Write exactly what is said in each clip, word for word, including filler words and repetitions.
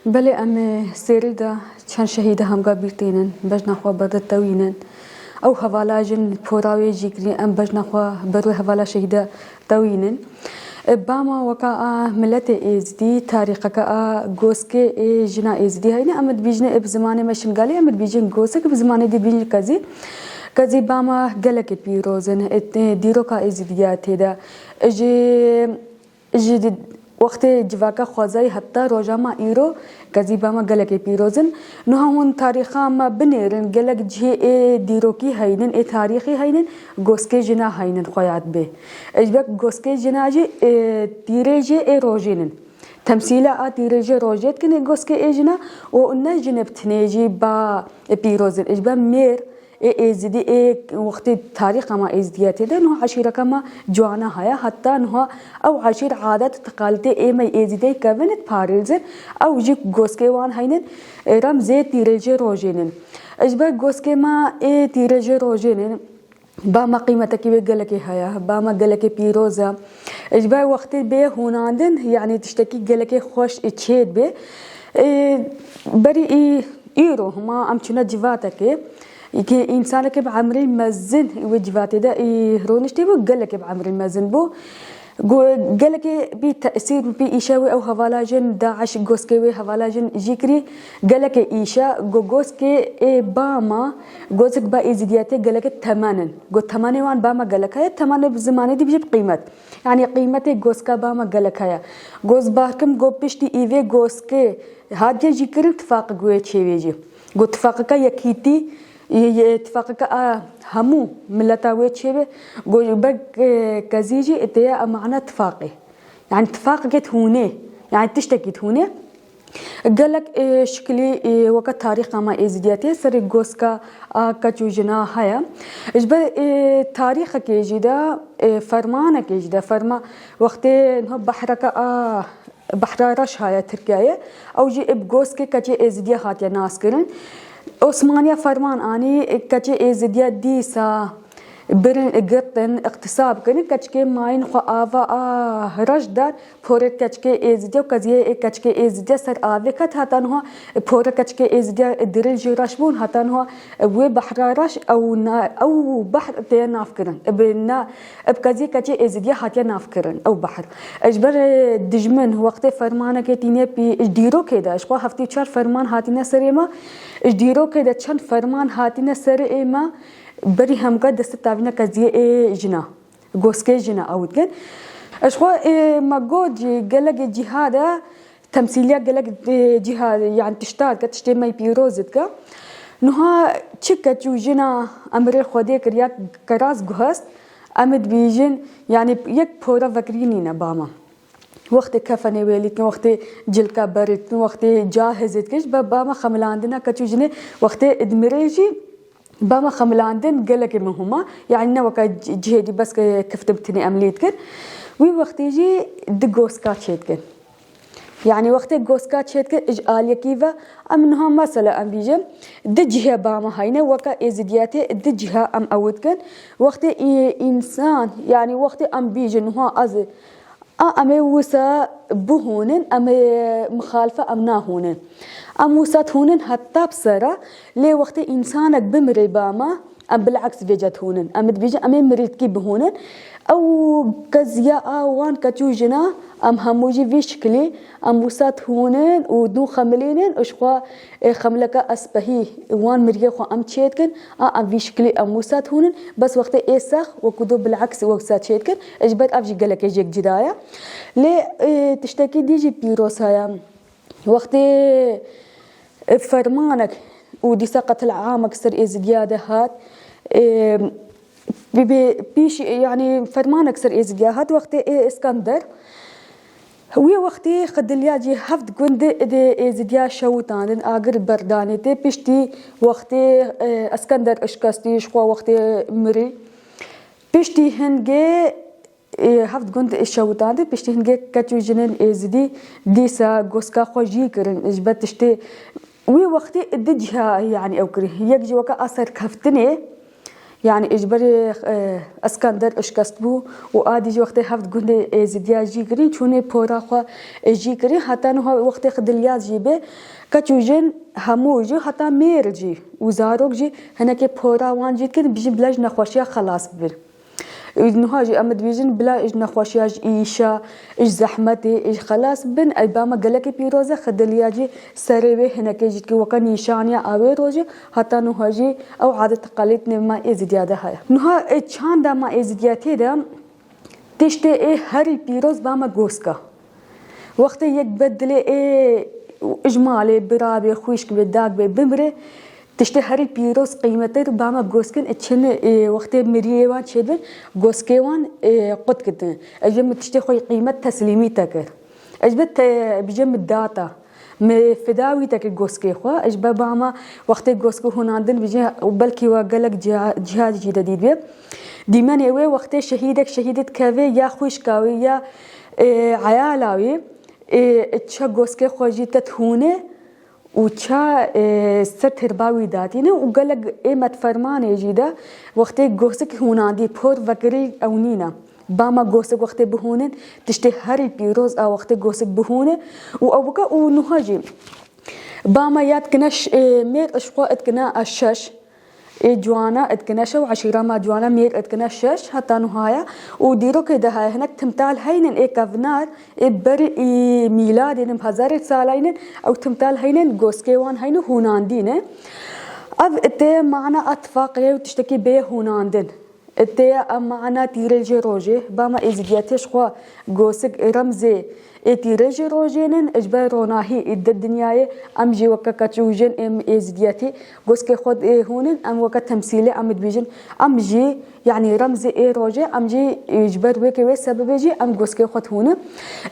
Belê, em ê sêrî de çend şehîde hemga bîr tînin, bejna xwe berde tewînin. Ew hevala jin pora wê jî kirî, em bejna xwe ber wê hevala şehîde tewînin. E, bama weka a miletê êzdî, tarîxeke a goskê ê jina êzdî heyne, em dibîjine ê bi zimanê me şingalî, em dibîjin gosik, bi zimanê dî dibîjin kezî. Kezî bama gelekê pîroz in, e, dîroka êzdîya tê de. Ji Ji di-, wextê civaka xwezayî heta roja me îro, kezî bama gelekê pîroz in. Niha hûn tarîxa me binêrin, gelek cihê ê dîrokî heynin, ê tarîxî heynin, goskê jina heynin xwe yad bê. Ji ber goskê jina jî, ê, tîrêjê ê rojên in. Temsîla a tîrêjê rojê dikin ê goskê ê jina û ne jinê bi tinê jî ba pîroz in. Ji ber mêr Ê Êzidî, ê wextê tarîxa me Êzidiyetê de, niha eşîreka me Ciwana heye. Heta niha ew eşîr adet û teqalîdê ê me Êzidê kevin diparêzin. Ew jî goskê wan heynin, ê, remzê tîrêjê rojên in. Ji ber goskê me ê tîrêjê rojên in, ba me qîmetekî wê gelekê heye, ba me gelekê pîroz e. Ji ber wextê bê hûnandin, yanî tiştekî gelekê xweş çê dibe. Ê, berî î-, îro hema em çûne civatekê. Yekê însanekê bi emrê mezin wê civatê de, ê, roniştî bû, gelekê bi emrê mezin bû. Go-, gelekê bî tesîr, bî îşe wê ew hevala jin, DAIŞ goskê wê hevala jin jî kirî. Gelekê îşe, go goskê ê ba ma, gozik ba êzidiyetê gelekê temen in. Go temenê wan ba ma gelek heye, temenê bi zimanê dî bijî bi qîmet. Yanî qîmetê goska ba ma gelek heye. Goz barkim, go piştî îvê goskê hatiye jî kirin tifaqik wê çêvê jî. Got tifaqeke yekîtî, yê, yê tifaqeke a hemû mileta wê çêvê. Got ber, e, kezî jî tê ye mana tifaqê. Yani tifaqekê hûnê. Yani tiştekî hûnê. Gelek, e, şikilî, e, weke tarîxa me êzidiyetê serê goska a keç û jina heye. Ji ber, e, tarîxekê jî de, e, fermanekê jî de, ferma wextê niha behreke a Behra Reş heye Tirkiyeyê. Ew jî bi goskê keçê Êzidiya hatiye naskirin. Osmaniya ferman anî, keçê Êzidiya dîsa birin, girtin, îqtisa bikirin. Keçikê mayîn xwe ava a reş dan, porê keçikê Êzidiya û qeziyê ê keçikê Êzidiya ser avê ket. Heta niha porê keçikê Êzidiya diril jî reş bûn. Heta niha wê behra reş ew na-, ew behr tê navkirin. Bi na-, Bi qeziyê keçê Êzidiya hatiye navkirin ew behr. Ji ber, e, dijmin wextê fermanekê tîne pî, ji dîrokê de, ji xwe heftê û çar ferman hatine serê me, ji dîrokê de çend ferman hatine serê me, berî hemga dest tavîne qeziyê ê jina, goskê jina ew dikin. Ji xwe, e, me got jî gelekê cîha de Temsîliya gelek, e, cîha, yani tişta dike, tiştê me yî pîroz dike. Niha çi keç û jina emrê Xwedê kiriya, keraz guhest, em dibîjin, yani yek pora vekirî nîne ba me. Wextê kefenê wê lî dikin, wextê cilka berê dikin, wextê cahizê dikin, ji ber ba me xemilandina keç û jinê wextê dimirê jî Ba me xemilandin gelekê muhim e. Yani ne weke c-, cihê dî bes ke kiftin bi tinê em lê dikin. Wî wextê jî di goska çêdikin. Yani wextê goska çêdikin, ji aliyekî ve em niha mesela em bîjin, di cihê ba me heyne, weke êzidiyetê di ciha em ew dikin. Wextê î-, însan, yani wextê em bîjin, niha ez A, em ê wisa bihûnin, em ê mixalife em nahûnin. Em wisa dihûnin heta bi sera, lê wextê însanek bimirê ba me, em bileks vêce dihûnin. Em dibêjin, em ê mirîtkî bihûnin. Ew qeziya a wan keç û jina, em hemû jî vî şikilî, em wisa dihûnin û dû xemilînin û ji xwe Ê xemleka espehî wan miriyê xwe em çê dikin, a em vî şikilî em wisa dihûnin, bes wextê ê sex wekû do bileks weksa çê dikin, ji ber ev jî gelekê jêk cida ye. Lê, ê, tiştekî dî jî pîroz heye. Wextê, ê, fermanek û dîsa qetil amek ser Êzidiya de hat, ê, Bi, bi, pîş, yanî fermanek ser Êzidiya hat wextê ê Îskender. Wê wextî Xidilya jî heft gund di Êzidiya şewitandin, agir berdanê tê. Piştî wextê, e, Îskender şikestî, ji xwe wextê mirî. Piştî hingê, e, heft gund şewitandin, piştî hingê keç û jinên Êzidî dîsa goska xwe jî kirin. Ji ber tiştê Wî wextî di ciha, yanî ew kirî. Yek jî weke a serkeftinê, Yanî ji ber, e, Eskender şikest bû û a dî jî wextê heft gundê Êzidiya jî kirîn, çûnê pora xwe, e, jî kirîn. Heta niha wextê Xidiliyaz jî bê, keç û jin hemû jî, heta mêr jî û zarok jî hinekê pora wan jî dikin, bijîn bila ji nexweşiya xelas bibin. Û niha jî em dibêjin bila ji nexweşiya, ji îşa, ji zehmetê, ji xelas bibin. Ev ba me gelekî pîroz e, Xidiliya jî serê wê hinekê jî dike weke nîşaniya a wê rojê. Heta niha jî ew adet teqalîd nêv me Êzidiya de heye. Niha, e, çanda me Êzidiyetê de tiştê ê herî pîroz ba me gosk e. Wextê yek be dilê ê ji malê, bira bê, xwişk bê, dad bê, bimire, tiştê herî pîroz, qîmetir ba me gosk in, e, çin, e, wextê miriyê wan çêdibin, goskê wan, e, qut kitin. Ez jê min tiştê xwe yê qîmet teslîmî te kir. Ez be te, bijê min data. Me fida wî te kir goskê xwe. Ez be ba me wextê goskê hûnandin bijê, belkî we gelek ciha-, cihad jî de dît bê. Dîmenê wê wextê şehîdek şehîdê dikeve ya xwişka wî ya, e, eyala wî, e, çe goskê xwe jî te dihûne û ça, e, ser tirba wî datîne û gelek ê metfermanê jî de wextê gosik hûnandî por vekirî ew nîne. Ba me gosik wextê bihûnin, tiştê herî pîroz a wextê gosik bihûne û ew bike û nuha jî ba me ya dikine ş-, e, mêr ji xwe dikine a şeş. Ê ciwana dikine şeş û eşîra me ciwana mêr dikine şeş, heta nuha ye. Û dîrokê de heye, hinek timtal heynin ê kevnar, ê berî mîladê nin hezarê salaynin, ew timtal heynin, goskê wan heynin hûnandî ne. Ev tê mana a tifaqê û tiştekî bê hûnandin. Tê ye ev mana tîrê jê rojê, ba me êzidiyetê ji xwe gosik remzê ê tîrê jê rojê nin, ji ber ronahî ê di dinyayê em jî weke keç û jin ê êzidiyetî goskê xwe, ê, hûnin, em weke temsîlê em dibêjin, em jî, yanî remzê ê rojê, em jî, ê, ji ber wê ke wê sebebê jî em goskê xwe dihûnin.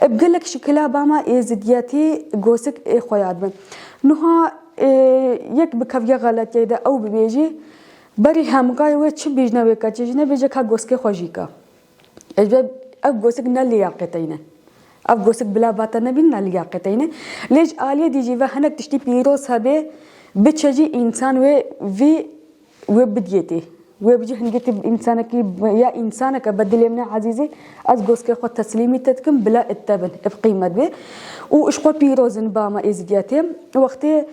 Bi gelek şikila ba me êzidiyetî gosik ê xwe yad bin. Nuha, ê, yek bikeviye xeletiyê de ew bibêjî, berî hemgay wê çi bîjne wê keçê jî nebêje ka goskê xwe jî ke. Ji ber ev gosik ne liyaqeteyne. Ev gosik bila vate nebîn ne liyaqeteyne. Lê ji aliyê dî jî ve hinek tiştî pîroz hebe, biçe jî însan wê vî, wê bidiyetê. Wê bijî hingê tê însanekî ya însaneke be dilê min e ezîzî, ez goskê xwe teslîmî te dikim, bila it te bin, ev qîmet bê. Û ji xwe pîroz in ba me êzidiyetê. Wextê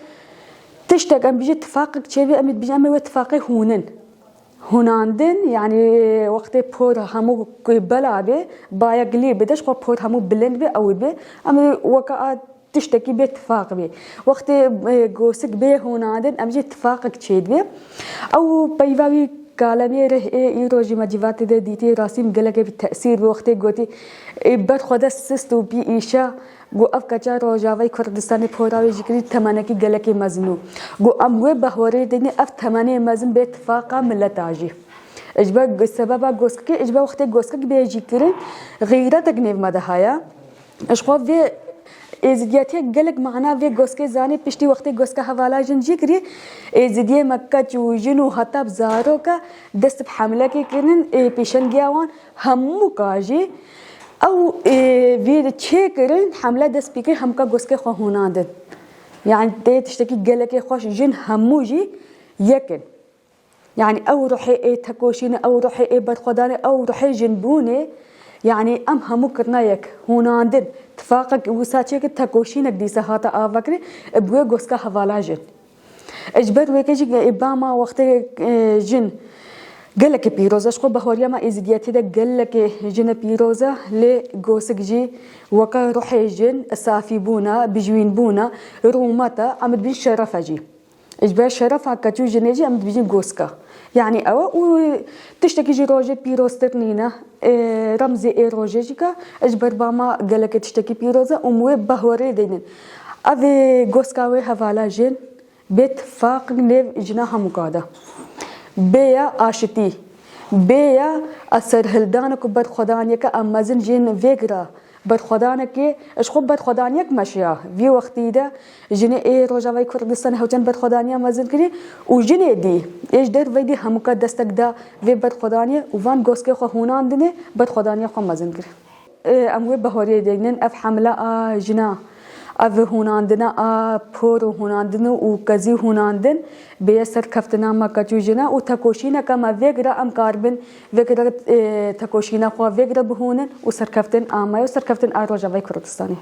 tiştek em bijî tifaqek çêbê, em ê dibijin em ê wê tifaqê hûnin. Hûnandin, yanî wextê por hemû ku bela bê, bayek lê bide, ji xwe por hemû bilind bê, ew bê. Em ê weke a tiştekî bê tifaq bê. Wextê, e, gosik bê hûnandin, em jî tifaqek çêdibê. Ew peyva wî kalemê rih ê îro jî me cîvatê de dîtî, rastî min gelekê bi tesîr bi wextê gotî, ê, ber xwe de sist û bî îşa. Got, ev keça Rojavayê Kurdistanê pora wê jî kirî temenekî gelekê mezin û got, em wê behwerê dêne ev temenê mezin bê tifaqa mileta jî. Ji ber sebeba goskikê, ji ber wextê goskik bê jî kirin, xîretek nêv me de heye. Ji xwe vê êzidiyetiyê gelek mana vê goskê zanî, piştî wextê goska hevala jin jî kirî, êzidiyê me keç û jin û heta bi zaroka dest bi hemlekê kirin, ê pêşengiya wan hemû ka jî Ew, ê, vê çê kirin, hemle dest pê kir, hemka goskê xwe hûnandin. Yanî tê tiştekî gelekê xweş, jin hemû jî yek in. Yanî ew ruhê ê tekoşînê, ew ruhê ê berxwedanê, ew ruhê jinbûnê, yanî em hemû kirina yek, hûnandin, tifaqek wisa çêkir, tekoşînek dîsa hate avakirî, bi wê goska hevala jin. Ji ber wê ke jî ba me wextê, e, jin gelekî pîroz e. Ji xwe bahweriya me êzidiyetê de gelekê jin e pîroz e, lê gosik jî weke ruhê jin, safîbûna, bijwînbûna, rûmet e, em dibîn şeref e jî. Ji ber şerefa keç û jinê jî em dibîjin goska. Yanî ew e û tiştekî ji rojê pîroztir nîne. Ê, remzê ê rojê jî ke ji ber ba me gelekê tiştekî pîroz e û em wê behwerê deynin. Ev ê goska wê hevala jin bê tifaq nêv jina hemûka de. Bê ya aşitî, bê ya serhildana ku berxwedaniyeke em mezin jin vê gira berxwedanekê, ji xwe berxwedaniyek meşiya. Vî wextî de jinê ê Rojavayê Kurdistanê hewçend berxwedaniya mezin kirî û jinê dî ê ji derveyî dî hemûka destek da vê berxwedaniyê û van goskê xwe hûnandinê berxwedaniya xwe mezin kirî. Ê, em wê bahoriyê deynin ev hemla a jina, Ev hûnandina a por û hûnandin û kezî hûnandin bêye serkeftina me keçû jina û tekoşîneke me vê gire em karibin vê gire, e, tekoşîna xwe vê gire bihûnin û serkeftin a me û serkeftin a Rojavayê Kurdistanê.